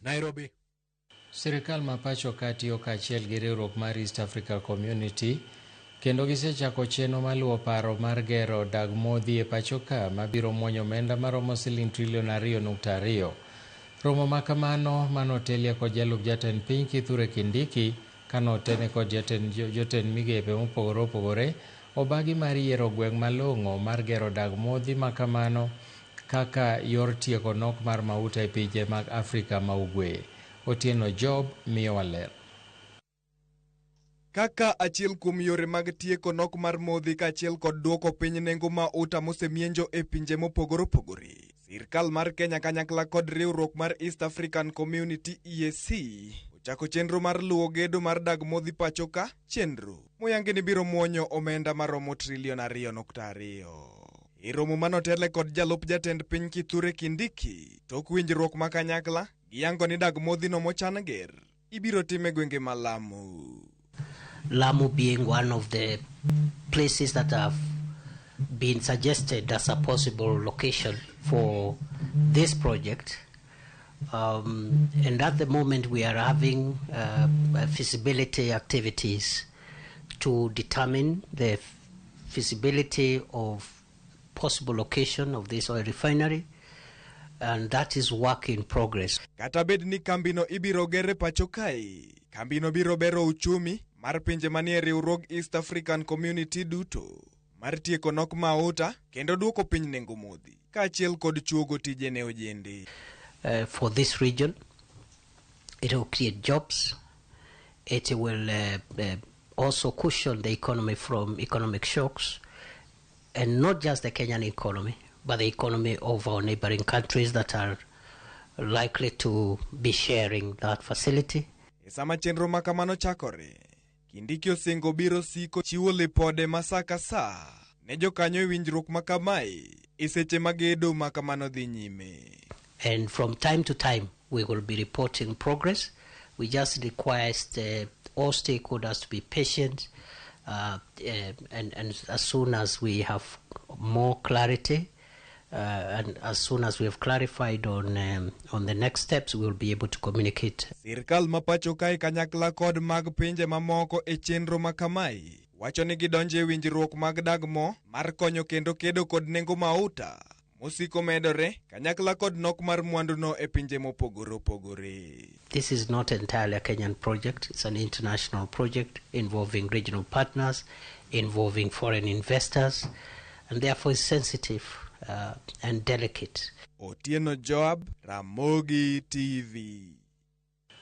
Nairobi. Sirkal ma pacho ka tiyo kaachiel gi riwruok mar East Africa Community kendo gisechako chenro maluwo paro mar gero dag modhi e pacho ka mabiro muonyo omenda maromo siling trilion 2.2. Romo ma kamano manotelie kod jalup jatend piny Kithure Kindiki kanotene kod jotend migepe mopogore opogore obagi mar yiero gweng' malong'o mar gero dag modhi ma kamano kaka yor tieko nok mar mauta e pinje mag Afrika ma Ugwe. Otieno Job miyowa ler. Kaka achiel kuom yore mag tieko nok mar modhi kaachiel kod duoko piny nengo mauta mosemienjo e pinje mopogore opogore, sirkal mar Kenya kanyakla kod riwruok mar East African Community EAC ochako chenro mar luwo gedo mar dag modhi pacho ka, chenro moyangi ni biro muonyo omenda maromo trilion 2.2. E romo manotele kod jalup jatend piny Kithure Kindiki, tok winjruok ma kanyakla, giyango ni dag modhi no mochan ger ibiro tim e gwenge ma Lamu. Lamu being one of the places that have been suggested as a possible location for this project. And at the moment we are having feasibility activities to determine the feasibility of possible location of this oil refinery, and that is work in progress. Kata bed ni kambino ibiro ger e pacho kae, kambino biro bero uchumi mar pinje manie riwruog East African Community duto mar tieko nok mauta kendo duoko piny nengo modhi kaachiel kod chuogo tije ne ojende. For this region, it will create jobs. It will also cushion the economy from economic shocks, and not just the Kenyan economy, but the economy of our neighboring countries that are likely to be sharing that facility. E sama chenro ma kamano chakore, Kindiki osingo biro siko chiwo lipode ma sa ka sa ne jokanyo e winjruok ma kamae e seche ma gedo ma kamano dhi nyime. And from time to time, we will be reporting progress. We just request all stakeholders to be patient, and as soon as we have more clarity, and as soon as we have clarified on the next steps, we will be able to communicate. Sirkal ma pacho kae kanyakla kod mag pinje mamoko e chenro ma kamae wacho ni gidonjo e winjruok mag dag mo mar konyo kendo kedo kod nengo mauta mosiko medore kanyakla kod nok mar mwanduno e pinje mopogore opogore. This is not entirely a Kenyan project. It's an international project involving regional partners, involving foreign investors, and therefore is sensitive and delicate. Otieno Joab, Ramogi TV.